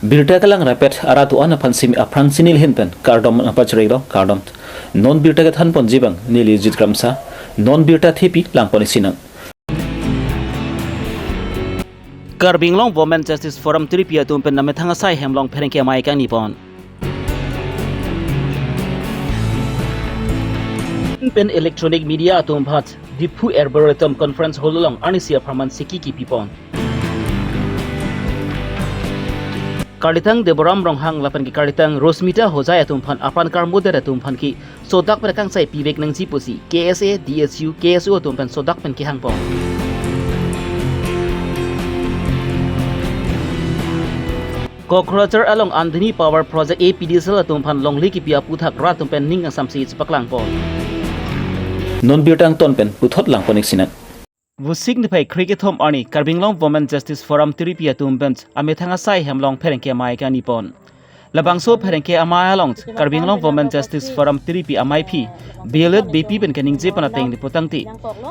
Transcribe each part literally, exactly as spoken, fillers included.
Birta kelang rapet arat do-an aphan simi aphrang si neli ahin pen kardom nangpachirilo, kardom. Non birta kethan ponji abang neli Jit Kramsa, non birta thepi lang pon isi nang. Karbi Anglong Women Justice Forum Tiripi atum pen amethang asai hem along pherangke amei kangni pon. Pen electronic media atum aphan Diphu Arboretum Conference Hall along arnisi apharman siki kipi pon. Karlitang Deboram Ronghang lapen ke Karlitang Rosmita Hojai atum aphan apran karmudet atum aphan ke sodak pen kangsai pivek nangji pusi K S A, D S U, K S O atum pen sodak pen kehang pon. Kokrajhar along Andhini Power Project A P D C L atum aphan longle kipi aputhak rat atum pen ning asam si chepaklang pon. Non birta angton pen puthot lang pon isi nang. Vosik niphai krekethom arni Karbi Anglong Women Justice Forum Tiripi atum pen amethang asai hem along pherangke amei kangni pon. Labangso pherangke amei along Karbi Anglong Women Justice Forum Tiripi ameiphi Violet Beypi pen kaningje pon ateng lapu tangte,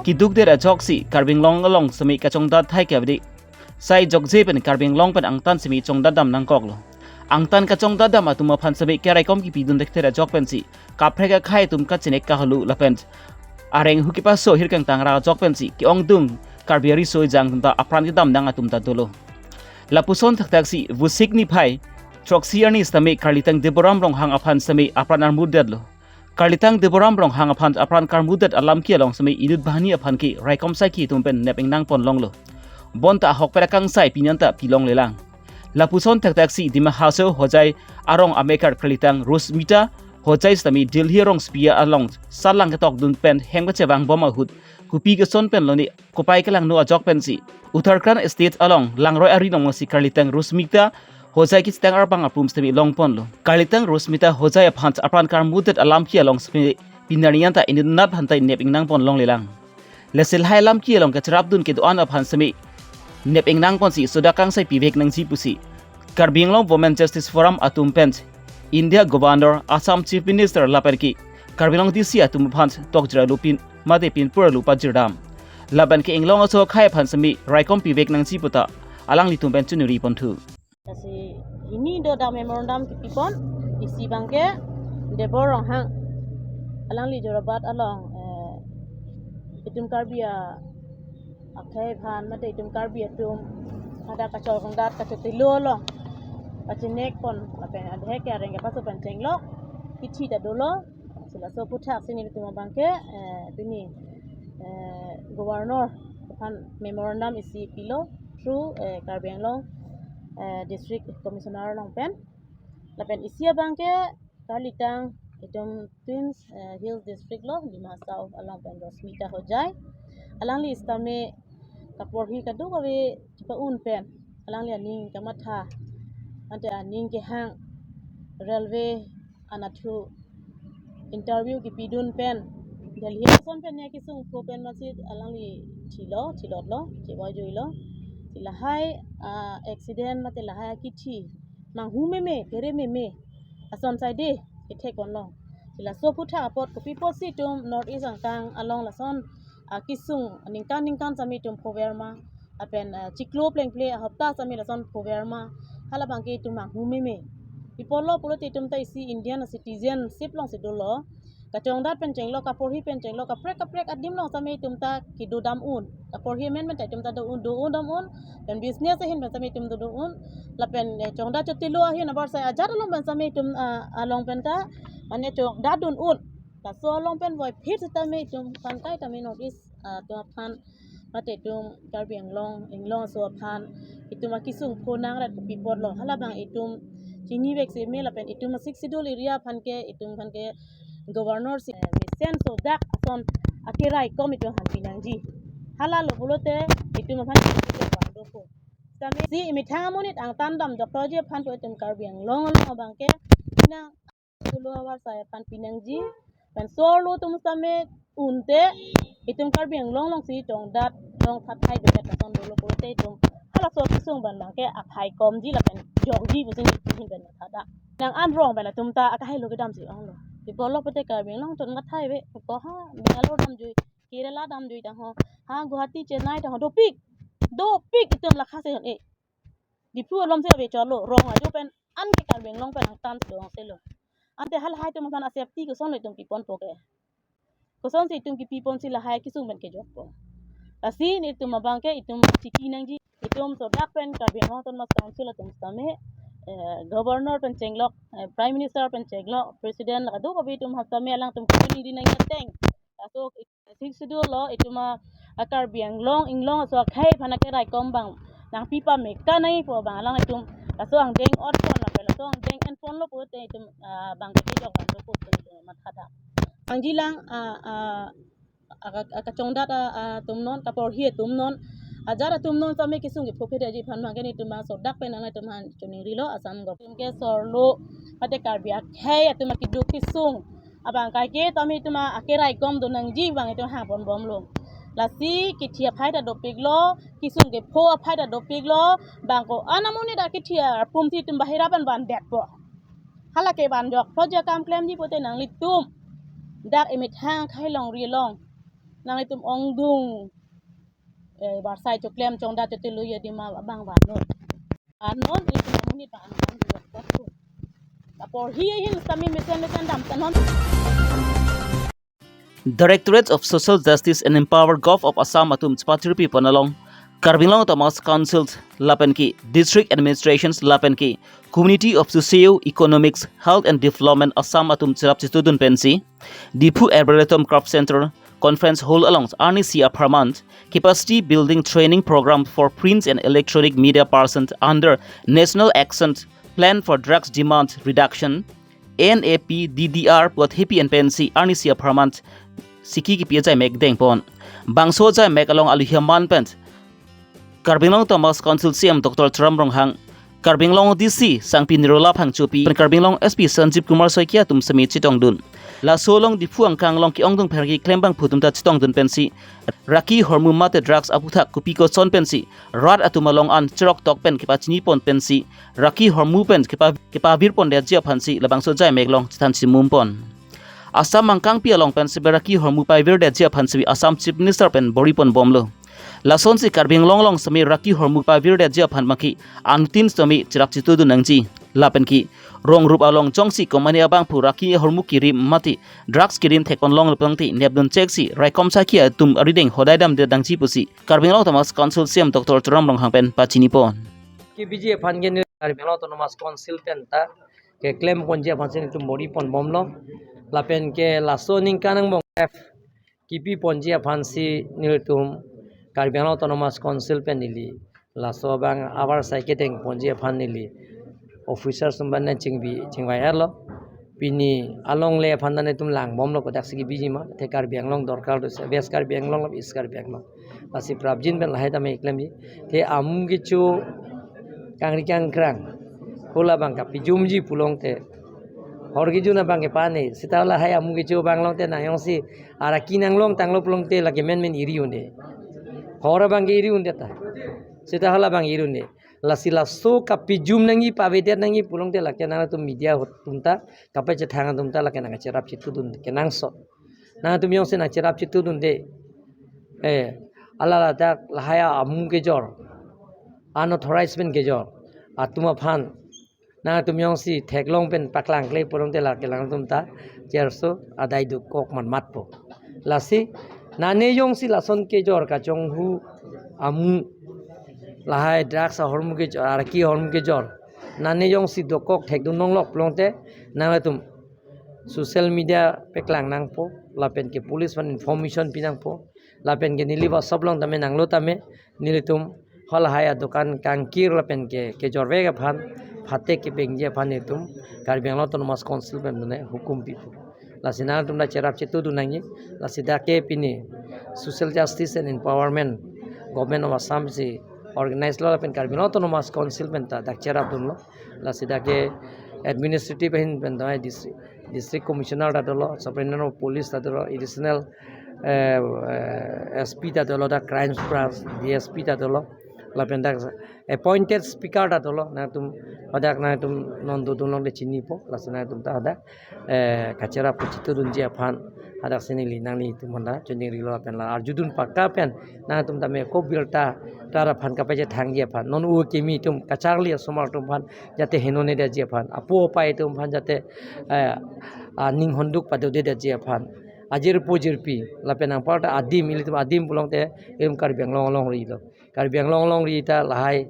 keduk det ajoksi Karbi Anglong along simi kachongdat athai kevang asai jokje pen Karbi Anglong pen angtan simi chongdat dam nangkoklo. Angtan kachongdat dam atum aphan simi keraikom kipidun thekthe ajok pensi kaprek akhei atum kachinek kahulu lapen areng hu kepaso ahirkang tangra ajok pensi ke-ongdung Karbi ariso ejang atum ta apran kedam nang atum ta dolo. Lapuson thakthak si Vosik niphai throksi arni sitame Karlitang Deboram Ronghang aphan simi apran armudetlo. Karlitang Deboram Ronghang aphan apran karmudet alam ke along simi inut banghini aphan ke raikom saiki atum pen nep ingnang pon longlo. Bonta ahokpet akangsai pinan ta pilong lelang. Lapuson thakthak si Dima Hasao Hojai arong amekar Karlitang Rosmita Hojai sitame Delhi arong Sipia along salang ketokdun pen hem kachevang bom ahut kopi keson pen lone kopai kelangno ajok pensi Uttarakhand State along langroi ari along si Karlitang Rosmita Hojai kechitang arpang apum sitame long ponlo. Karlitang Rosmita Hojai aphan apran karmudet alam ke along sitame pinarni anta inut nat aphan ta nep ingnang pon long lelang. Lasi lahai alam ke along kacherapdun kedo-an aphan sitame nep ingnang ponsi sodak kangsai pivek nangji pusi Karbi Anglong Women Justice Forum atum pen India Governor, Assam Chief Minister lapen ke Karbi Anglong D C atum aphan tokjir alu pin mate pinpur alu pajir dam. Lapen ke inglong aso akhei aphan simi raikom pivek nangji puta alanglitum pen choningri ponthu. Lasi pini do dam memorandum kipi pon, isi abangke Debor Ronghang, alangli Jorabat along, eh, itum Karbi a-, akhei aphan mate itum Karbi atum hadak kachongdat kachotilo along kachinek pon lapen adhek ke areng kepaso pen chenglok kithi ta dolo. Si laso aputhak si nelitum abangke, eh, pini, eh, Governor aphan memorandum isi pilo through, eh, Karbi Anglong, eh, District Commissioner along pen. Lapen isi abangke Karlitang itum Twins, eh, Hills District lo, Dima Hasao along pen Rosmita Hojai. Alangli sitame kaporhi kadokave chepa-un pen alangli aning kamatha, ante aning kehang railway anatthu interview kipidun pen Delhi ason pen ne kesung ko pen masi alangli thilo, thilotlo, chevoi juilo. Si lahai, ah, accident mate lahai akithi manghu meme, kere meme ason saide kethek ponlo. Si laso aputhak apot kopi apotsi itum North East angkang along lason, ah, kesung ningkan ningkan sitame itum phover ma, lapen, ah, chiklo plengple ahopta sitame lason phover ma, hala abangke itum manghu meme. Pi apotlo pulote itum ta isi Indian citizenship alongsi dolo. Kachongdat pen chenglok, kaporhi pen chenglok, kaprek kaprek adim along sitame itum ta kedo dam un. Kaporhi amen pen ta itum ta do un, do un dam un. Pen business ahin pen sitame itum do do un. Lapen, eh, chongdat chotilo ahin abar sai ajat along pen sitame itum, ah, along pen ta mane chongdat dun un. Laso along pen voiphit sitame itum aphan kaitame North East, ah, atum aphan mate itum Karbi Anglong, inglong aso aphan itum akesung pho nangrat kopi apotlo, hala abang itum chinivek si me lapen itum a-Sixth Schedule area aphan ke, itum aphan ke Governor si, eh, mesen sodak ason akeraikom itum aphan pinangji. Halalo pulote itum aphan ke pardon po. Sitame si imethang amonit angtan dam doktorji aphan pu itum Karbi Anglong along abangke pinang tulo abar sai aphan pinangji. Pen so arlo atum sitame unte itum Karbi Anglong alongsi chongdat chongthathai bedet lason dolo pulote itum halaso akesung abang abangke aphai komji lapen jokji pusi nelitum ahin pen matha da. Nang an rong pen atum ta akahelo kedamsi onglo. Pi apotlo pulote Karbi Anglong chongthathai ave, pi apo ha Bangalore damjui, Kerala damjui tangho, ha Guwahati, Chennai tangho dopik, dopik itum lakha se hon e. Diphu alom si ave cholo, rong ajo pen an ke Karbi Anglong pen angtan si dong selo. Ante halahai atum aphan a-safety kosonlo itum piponpo ke? Kosonsi itum kipiponsi lahai kesung pen kejokpo? Lasi nelitum abang ke itum chiti nangji, itum sodak pen Karbi Anglong Autonomous Council atum sitame, eh, Governor pen chenglok, eh, Prime Minister pen chenglok, President la kadokave atum sitame alangtum kachiningri nangji ateng. Laso Sixth Schedule lo itum a, a Karbi Anglong, Inglong aso akhei aphan akeraikom abang nangpi pame kanai pu abang alanglitum laso angdeng otpon lapen laso angdeng enponlo pute itum, ah, abang ke kejok abang dokok pu itum matha dam. Angjilang, ah, ah, aka-, akachongdat a, a, atum non, kaporhi atum non, ajat atum non sitame kesung kepho phereji aphan abang ke nelitum abang sodak pen nangtum aphan chiningrilo, Assam government ke sorlo, mate Karbi akhei atum akiduk kesung abang kaike tame itum akeraikom do nangji abang itum hangponbomlo. Lasi kithi aphai ta dopiklo, kesung kepho aphai ta dopiklo, bang ko-an amonit ta kithi apum si itum bahira pen vandetpo. Hala ke vanjok, project akam klemji pute nanglitum dak emethang akhei longri along nanglitum ongdung, eh, barsai choklem chongdat chotelu ya dima abang vannon. Vannon, itum amonit abang vannon. Kaporhi ahin sitame mesen mesen damtang non. Directorate of Social Justice and Empower Govt of Assam atum chepatiri pon along Karbi Anglong Autonomous Council lapen ke District Administrations lapen ke Community of Socio-Economics, Health and Development Assam atum cherap chetudun pensi Diphu Arboretum Craft Center Conference Hall along arnisi apharman Capacity Building Training Program for Print and Electronic Media Persons under National Action Plan for Drugs Demand Reduction, N A P D D R, pu athepi an pensi arnisi apharman siki kipi ajai mek dengpon. Bangso ajai mek along aluhi aman pen Karbi Anglong Autonomous Council C E M Doctor Tuliram Ronghang, Karbi Anglong D C Sangpi Nirola Phangchopi, pen Karbi Anglong S P Sanjeev Kumar Saikia atum sitame chetongdun. Laso along Diphu angkang along ke-ongdung pherki klembangphu atum ta chetongdun pensi raki hormu mate drugs aputhak kopi koson pensi rat atum along an cheroktok pen kepachinipon pensi raki hormu pen kepa-, kepavirpondetji aphansi labangso ajai mek along chethan chimumpon. Assam angkangpi along pen sitame raki hormu pavirdetji aphansi Assam Chief Minister pen bor-iponbomlo. Lasonsi Karbi Anglong along sitame raki hormu pavirdetji aphan maki angtin sitame cherap chetudun nangji. Lapen ke rong rup along jongsi komane abangphu raki hormu kirim mate drugs kirim thekponlong pulangte nepdun cheksi raikom saki atum arideng hodai damde nangji pusi Karbi Anglong Autonomous Council C E M Doctor Tuliram Ronghang pen pachinipon. Kipiji aphan ke neli Karbi Anglong Autonomous Council pen ta keklemponji aphansi nelitum bor-iponbomlo. Lapen ke laso aningkan angbong kipiponji aphansi nelitum Karbi Anglong Autonomous Council pen neli laso abang avarsai kedengponji aphan neli officer atum aphan nangchingbi chingvai-etlo. Pini alongle aphan ta nelitum langbomlo kodaksi kipiji ma, te Karbi Anglong dorkar do, West Karbi Anglong, East Karbi Anglong. Lasi prapjin pen lahai tame klemji. Te amu kecho kangri kangkrang, hala abang kapijumji pulangte, hor kejun abang kepane, seta lahai amu kecho abang longte nang jongsi araki nanglongtanglo pulangte lake menmen iri un'e. Hor abang ke iri un'e ta. Seta hala abang iri un'e. Lasi laso kapijum nangji, pavedet nangji pulangte lake nangtum media atum ta, kapachethang atum ta lake nangcherap chetudun kenangsot. Nangtum jongsi nangcherap chetudunde, eh, ala ladak lahai amu kejor, unauthorized pen kejor atum aphan nangtum jongsi theklong pen paklangkle pulangte lake nangtum ta cherso adai dokok matmatpo. Lasi nane jongsi lason kejor kachonghu amu, lahai drugs ahormu kejor, araki ahormu kejor, nane jongsi dokok thekdun longlok pulangte nangtum social media paklang nangpo, lapen ke police aphan information pi nangpo, lapen ke neli WhatsApp along tame nanglo tame nelitum halahai adokan kangkir lapen ke kejorvek aphan phatek kepengji aphan nelitum Karbi Anglong Autonomous Council pen dune hukum pipo. Lasi nangtum ta cherap chetudun nangji. Lasi dak ke pini Social Justice and Empowerment Government of Assam si organize lo lapen Karbi Anglong Autonomous Council pen ta dak cherapdunlo. Lasi dak ke administrative ahin pen ta district, district commissioner ta dolo, superintendent of police ta dolo, additional, eh, eh, S P ta dolo, dak crime branch D S P ta dolo. Lapen dak appointed speaker ta dolo, nangtum hadak nangtum non dodun longle chinipo, lasi nangtum ta hadak, eh, kacherap kachitudunji aphan hadak si neli nanglitum aphan ta choningri lo lapen la arjudun pakka pen nangtum tame ko bill ta tar aphan kapachethangji aphan, non u kimi atum kacharli asomar atum aphan jate henone detji aphan, apo apai atum aphan jate, eh, aning honduk padodedetji aphan, ajirpo jirpi lapen anparta adim, ilitum adim pulote ilitum Karbi Anglong alongri lo. Karbi Anglong alongri ta lahai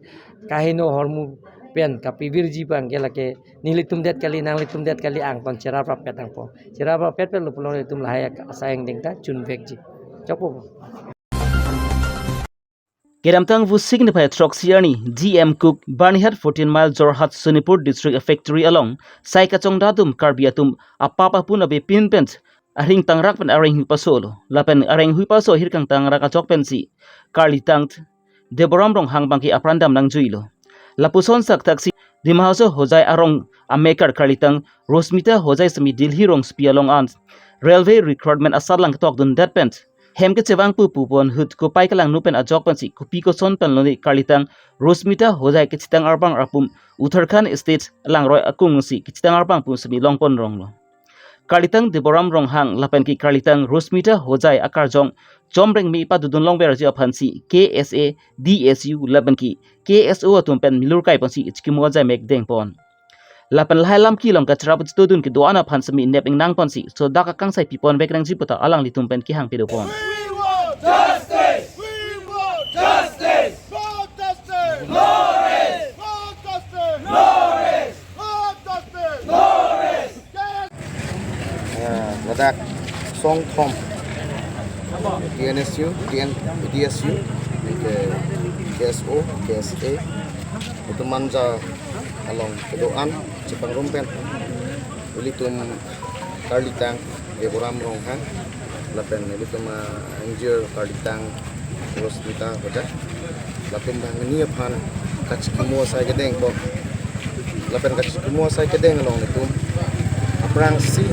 kaheno ahormu pen kapivirji abang ke lake nelitum det kali, nanglitum det kali, angton cherap rapet nangpo. Cherap rapet pen lo pulote ilitum lahai asai angdeng ta chunvekji. Chokpo. Kedamtang Vosik niphai throksi arni D M Cook, Banihat fourteen mile Jorhat Sonipur District Factory along sai kachongdat atum Karbi atum apap apun avepin pen areng tangrak pen areng hui pasolo. Lapen areng hui paso ahirkang tangrak ajok pensi karlitang Deboram Ronghang abangke apran dam nangjuilo. Lapuson sakthaksi Dima Hasao Hojai arong amekar karlitang Rosmita Hojai semi Delhi rongsopi along an railway recruitment asatlang ketokdundet pen hem kechevang pu pu pon ahut kopai kelangno pen ajok pensi kopi koson pen lone karlitang Rosmita Hojai kachitang arbang arpum Uttarakhand State langroi akung si kachitang arbang pu semi longpon ronglo. Karlitang Deboram Ronghang lapen ke karlitang Rosmita Hojai akarjong chomreng me padodun longverji aphansi K S A, D S U lapen ke K S O atum pen milur kai ponsi chikimo ajai mek dengpon. Lapen lahai lam kelong kacherap chitudun kedo-an aphan semi nep ingnang ponsi sodak akangsai pipon vek nangji puta alanglitum pen kehang pedopon. We want justice! We want justice! No justice! No rest! No justice! No rest! No justice! No rest! Ya, ladak songthom T N S U, T N, T S U, ke K S O, K S A, itum manja along kedo-an chepangrum pen ilitum karlitang Deboram Ronghang lapen ilitum, ah, ingjir karlitang Rosmita Hojai, latum bang ni aphan kachikimo asai kedengpo. Lapen kachikimo asai kedeng along ilitum aphrangsi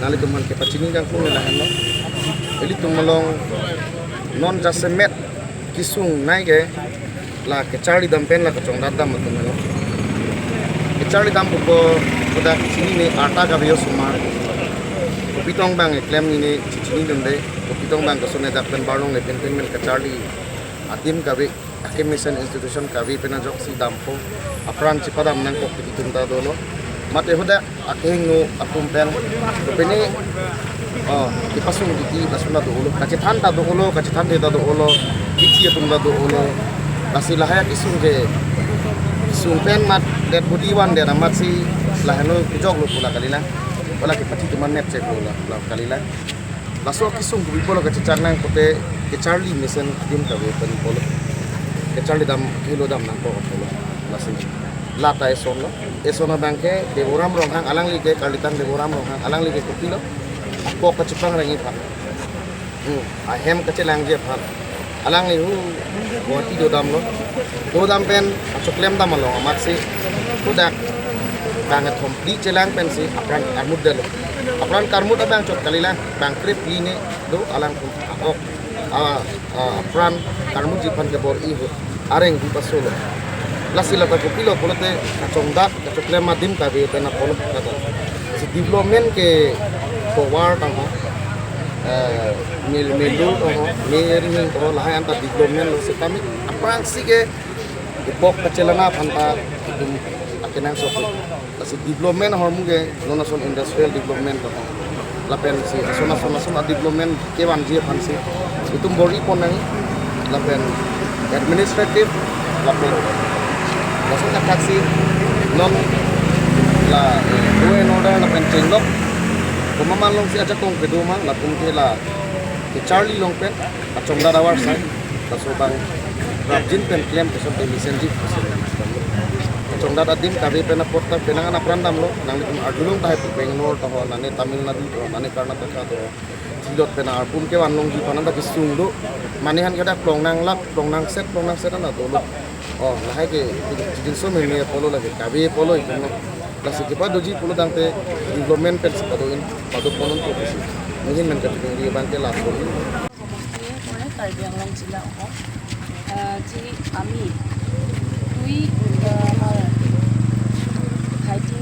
nanglitum aphan kepachini kangkung lahenlo. Ilitum along non jasemet kesung nai ke la kacharli dam pen la kachongdat dam atum lo. Kacharli dam pupo kodak chinine arta kave osomar. Kopitong bang keklem nine chichinidunde, kopitong bang kosonne dak pen barlongle pen pen pen kacharli adim kave, akemesen institution kave pen ajoksi dampo, apran chepadam nangkok pu itum ta dolo. Mate hadak akehingno atum pen kopine, oh, kepasung titi lason ta dolo, kachethan ta dolo, kachethan te ta dolo, kithi atum ta dolo. Lasi lahai kesung ke, kesung pen mat det budi wan det amatsi laheno kejoklo pu la kalilang. Wala kepachini atum an net cheklo la, la kalilang. Laso kesung kopi pulo kachechak nang pulote kacharli mesen adim kave pen pulo. Kacharli dam kilo dam nangkok pulo. Lasi lata eson lo. Eson abangke Deboram Ronghang alangli ke, karlitang Deboram Ronghang alangli ke kopilo, akok kachepangrengji aphan. Hmm, ahem kachelangji aphan. Alangli hu Guwahati dodamlo. Dodam pen achoklem dam along amatsi kodak bang kethom phli chelang pensi apran karmut detlo. Apran karmut abang chot kalilang, bang krephli ne do alangtum akok, ah, ah, apran karmutji aphan kebor-i ahut areng hui pasolo. Lasi lata kopilo pulote kachongdat, kachoklem adim kave pen apotlo kata. Si development ke tovar tangho, eh, mil, milu tangho, mil ring tangho, lahai anta development lo setame aphrangsi ke ipok kachelana aphan ta itum akenangsot. Lasi development ahormu ke non ason industrial development tangho. Lapen si ason ason ason a-development kevanji aphansi itum bor-i pon nang, lapen administrative, lapen lason athak si non la, eh, law and order lapen chenglok komat ma alongsi ajakong kedo ma, lapen ke la kacharli along pen kachongdat avarsai, laso abang prapjin pen klem keso pe mesenji, kachongdat adim kave pen apot ta penang an apran damlo, nanglitum arjulong tahai pu Bangalore taho, nane Tamil Nadu taho, nane Karnataka taho, thilot pen arpum kevan longji aphan anta kesung do. Mane han kada klong nanglak, klong nangset, klong nangset anta dolo. Oh, lahai ke chidin so meme apotlo, lake kave apotlo itum lo. Lasi kepadoji pulo tangte development pensi pado-in, pado ponun pusi. Mungkin men kachidin di abang ke laso. সমষ্টিয়ে পৰে, কাৰ্বি আংলং জিলা অসম। আজি আমি দুই, আহ, আমাৰ ভাইটি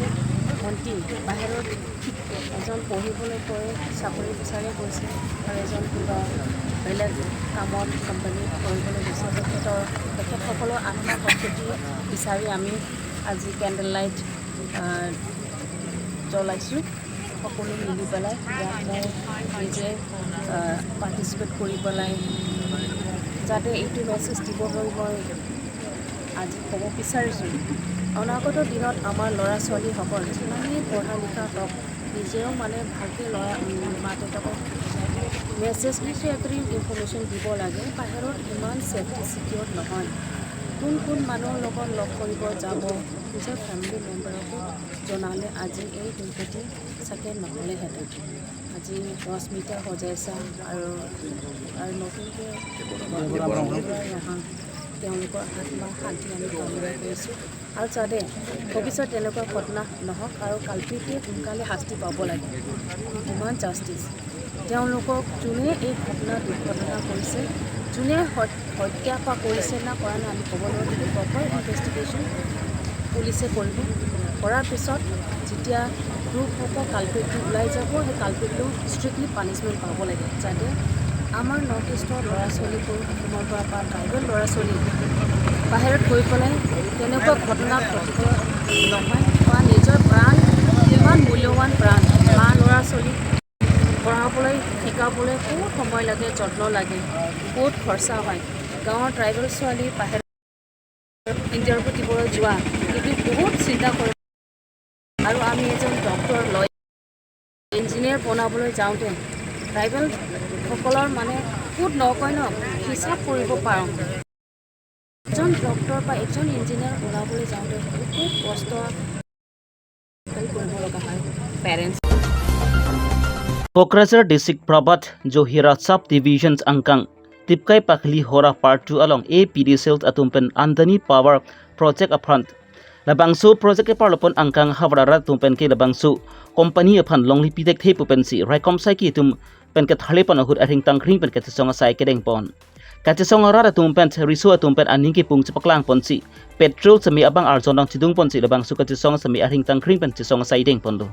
ভণ্টি বাহিৰত এজন পঢ়িবলৈ গৈ চাকৰি বিচাৰি গৈছে আৰু এজন কিবা বেলেগ কামত কোম্পানীত কৰিবলৈ গৈছে। তেখেতৰ, তেখেতসকলৰ আত্মা সন্তুষ্টি বিচাৰি আমি আজি কেণ্ডেল লাইট, আহ, জ্বলাইছোঁ। সকলো মিলি পেলাই ইয়াত মই নিজে, আহ, পাৰ্টিচিপেট কৰি পেলাই যাতে এইটো মেছেজ দিবলৈ মই আজি ক'ব বিচাৰিছোঁ। অনাগত দিনত আমাৰ ল'ৰা ছোৱালীসকল যিমানেই পঢ়া লিখা হওক, নিজেও মানে ভালকৈ ল'ৰা, উম, মা দেউতাকক মেছেজ দিছোঁ, এভৰি ইনফৰ্মেশ্যন দিব লাগে। বাহিৰত ইমান ছেফটি ছিকিয়ৰ নহয়। কোন কোন মানুহৰ লগত লগ কৰিব যাব, নিজৰ ফেমিলি মেম্বাৰকো জনালে আজি এই দুৰ্গতি চাগে নহ'লেহেঁতেন। আজি ৰশ্মিতা হজাইছা আৰু, আৰু নতুনকৈ আহা, তেওঁলোকৰ আত্মা শান্তি আমি কামনা কৰিছোঁ। আৰু যাতে ভৱিষ্যত তেনেকুৱা ঘটনা নহওক আৰু কালপ্ৰিটে সোনকালে শাস্তি পাব লাগে। Demand justice. তেওঁলোকক যোনে এই ঘটনা, দুৰ্ঘটনা কৰিছে, যোনে হত-, হত্যা বা কৰিছে না কৰা নাই আমি ক'ব নোৱাৰোঁ, কিন্তু প্ৰপাৰ ইনভেষ্টিগেশ্যন পুলিচে কৰিব। কৰাৰ পিছত যেতিয়া প্ৰুফ হ'ব, কালপ্ৰিটটো ওলাই যাব, সেই কালপ্ৰিটটো ষ্ট্ৰিক্টলি পানিচমেণ্ট পাব লাগে, যাতে আমাৰ নৰ্থ ইষ্টৰ ল'ৰা ছোৱালীবোৰ, অসমৰ পৰা বা ট্ৰাইবেল ল'ৰা ছোৱালী বাহিৰত গৈ পেলাই তেনেকুৱা ঘটনাত ঘটিব নহয় বা নিজৰ প্ৰাণ, ইমান মূল্যৱান প্ৰাণ, মা ল'ৰা ছোৱালী পঢ়াবলৈ, শিকাবলৈ বহুত সময় লাগে, যত্ন লাগে, বহুত খৰচা হয়। গাঁৱৰ ট্ৰাইবেল ছোৱালী বাহিৰত ইণ্টাৰভিউ দিবলৈ যোৱা, এইটো বহুত চিন্তা কৰে। আৰু আমি এজন ডক্টৰ, লয়াৰ, ইঞ্জিনিয়াৰ বনাবলৈ যাওঁতে ট্ৰাইবেলসকলৰ মানে ক'ত নকয় ন, হিচাপ কৰিব পাৰোঁ। এজন ডক্টৰ বা এজন ইঞ্জিনিয়াৰ বনাবলৈ যাওঁতে বহুত কষ্ট কৰিব লগা হয় parents. Kokrajhar District Prabhat Johera Sub Divisions angkang Tipkai Pakhli Hora Part two along A P D C L atum pen Andani Power Project aphan labangso project keparlopon angkang havar arat atum pen ke labangso company aphan longle pithekthe pu pensi raikom saiki atum pen ketharlepon ahut arhing tangkring pen kachesong asai kedengpon. Kachesong arat atum pen riso atum pen aning kepung chepaklangponsi petrol seme abang arjon dang chedungponsi labangso kachesong seme arhing tangkring pen chesong asai dengponlo.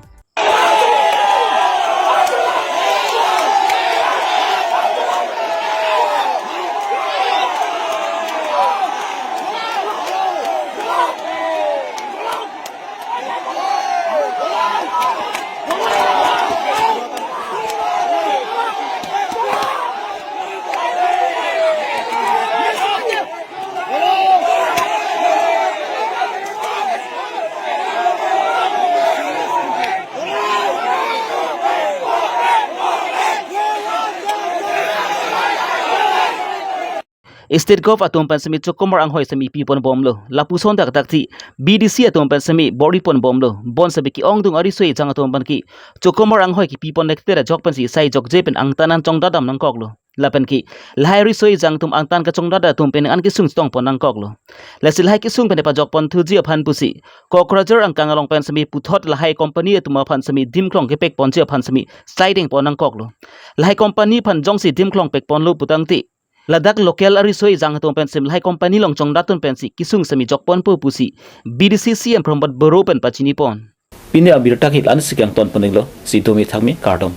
State Gov atum pen seme chokomor anghoi seme pipon bomlo. Lapuson dakdak ti B D C atum pen seme bor-ipon bomlo. Bonsebe ke-ongdung ariso ejang atum pen ke chokomor anghoi kepipon lekte ajok pensi sai jokje pen angtan an chongdadam nangkoklo. Lapen ke lahai riso ejang atum angtan kachongdada atum pen an kesung chetongpon nangkoklo. Lasi lahai kesung pen pajokpon thuji aphan pusi Kokrajhar angkang along pen seme puthot lahai company atum aphan seme dimklong kepekponji aphan seme sai dengpon nangkoklo. Lahai company aphan jongsi dimklong pekponlo putangte ladak local ariso ejang atum pen seme lahai company along chongdatun pensi kesung seme jokponpo pusi B D C C M Pramod Boro pen pachinipon. Pini abirta ke la-ansi kangtonpon-iklo, si dome thakme, kardom.